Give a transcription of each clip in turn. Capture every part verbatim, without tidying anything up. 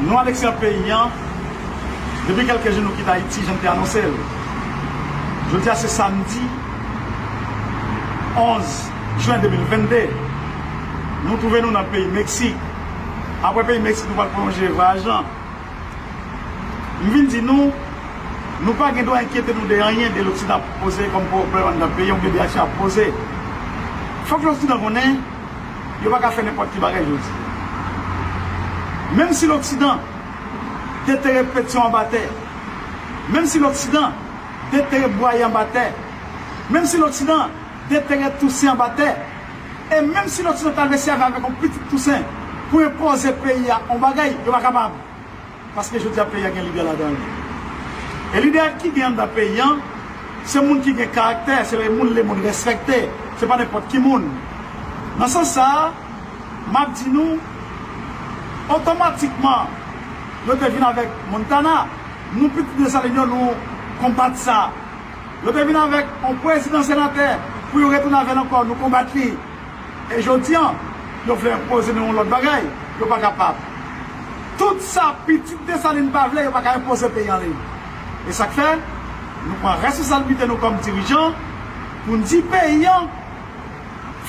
Nou anekse peyi an depi kèlke jou, nou kite Ayiti jan n te anonse l. Jodi a se samdi onz jen de mil vennde. Nou twouve nou nan peyi Meksik. Apre peyi Meksik, nou pral pwolonje vwayaj lan. M vin di nou, nou pa gen dwa enkyete nou de anyen de Loksidan ap poze kòm pwoblèm anndan peyi an oubyen de aksyon ap poze. Fòk Loksidan konnen, yo pa ka fè nenpòt ki bagay jodi. Menm si Loksidan detere Petyon anba tè, menm si Loksidan detere Bwaye anba tè, menm si Loksidan detere Tousen anba tè, e menm si Loksidan ta vle sèvi avèk yon pitit Tousen pou enpoze peyi a yon bagay, yo pa kapab. Paske jodi a peyi a gen lidè ladan l. E lidè ki gen anndan peyi an, se moun ki gen karaktè, se moun lemonn respekte, se pa nenpòt ki moun. Nan sans sa a, m ap di nou, otomatikman, yo te vin avèk Montana, nou pitit Desalin yo, nou konbat sa. Yo te vin avèk yon prezidan senatè pou yo retounen avè l ankò, nou konbat li. E jodi an, yo vle enpoze nou yon lòt bagay, yo pa kapab. Tout sa pitit Desalin pa vle, yo pa ka enpoze peyi an li. E sa k fè, nou pran responsablite nou kòm dirijan pou n di peyi an,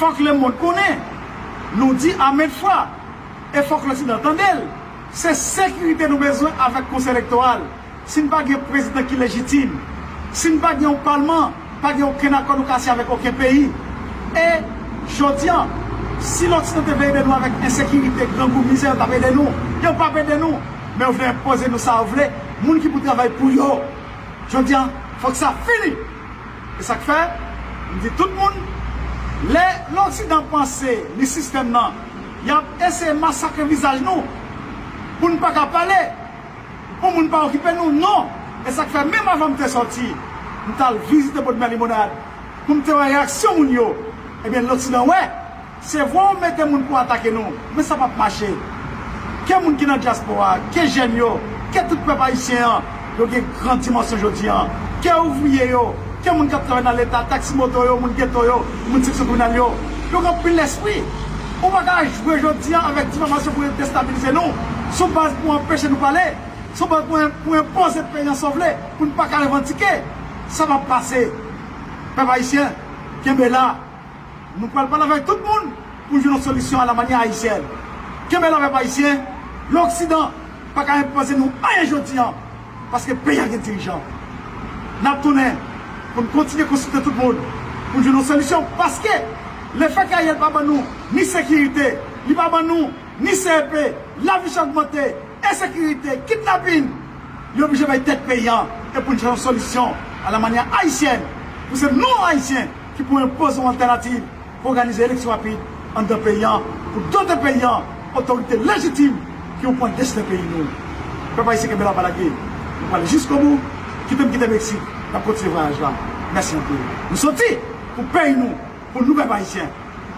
fòk lemonn konnen, nou di a mil fwa, e fòk Loksidan tande l, se sekirite nou bezwen avèk Konsèy Elektoral. Si n pa gen prezidan ki lejitim, si n pa gen yon palman, pa gen okenn akò nou ka siyen avèk okenn peyi. E jodi an, si Loksidan te vle ede nou avèk ensekirite, grangou, mizè, yo t ap ede nou. Yo p ap ede nou, men yo vle enpoze nou sa yo vle, moun ki pou travay pou yo. Jodi an, fòk sa fini. E sa k fè, m di tout moun, lè Loksidan panse li sistèm nan, y ap eseye masakre vizaj nou pou n pa ka pale. Pou moun pa okipe nou, non. E sa k fè, menm avan m te sòti, m t al vizite Bòdmè Limonad pou m te wè reyaksyon moun yo. Ebyen, Loksidan wè, se vre w mete moun pou atake nou, men sa p ap mache. Ke moun ki nan dyaspora, ke jèn yo, ke tout pèp ayisyen an, yo gen gran dimansyon jodi an. Ke ouvriye yo, ke moun k ap travay nan Leta, taksi moto yo, moun geto yo, moun seksyon kriminèl yo, yo gen anpil lespri. Ou pa ka jwe jodi an avèk difamasyon pou destabilize nou sou baz pou anpeche nou pale. Sou baz pou, pou enpoze peyi an sa w vle, pou n pa ka revandike. Sa p ap pase. Pèp ayisyen, kenbe la. Nou pral pale avèk tout moun pou n jwenn yon solisyon alamanyè ayisyèn. Kenbe la, pèp ayisyen. Loksidan pa ka enpoze nou anyen jodi an, paske peyi a gen dirijan. N ap tounen pou n kontinye konsilte tout moun pou n jwenn yon solisyon, paske lefètke Ariel pa ban nou ni sekirite, li pa ban nou ni C E P, lavi chè ogmante, ensekirite, kidnapin, li oblije bay tèt peyi an e pou n chèche yon solisyon alamanyè ayisyèn, pou se nou Ayisyen ki pou enpoze yon altènativ pou òganize eleksyon rapid anndan peyi an, pou dote peyi an otorite lejitim ki pou pran desten peyi nou. Pèp ayisyen, kenbe la, pa lage. Nou prale jiskobou. Kite m kite Meksik, n ap kontinye vwayaj la. Mèsi anpil. Nou soti pou peyi nou, pou nou pèp ayisyen.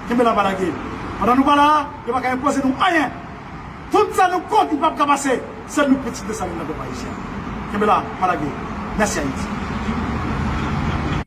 Kenbe la, pa lage. Pandan nou pa la, yo pa ka enpoze nou anyen. Tout sa nou kont, li p ap ka pase. Sèl nou pitit Desalin nan, pèp ayisyen. Kenbe la, pa lage. Mèsi Ayiti.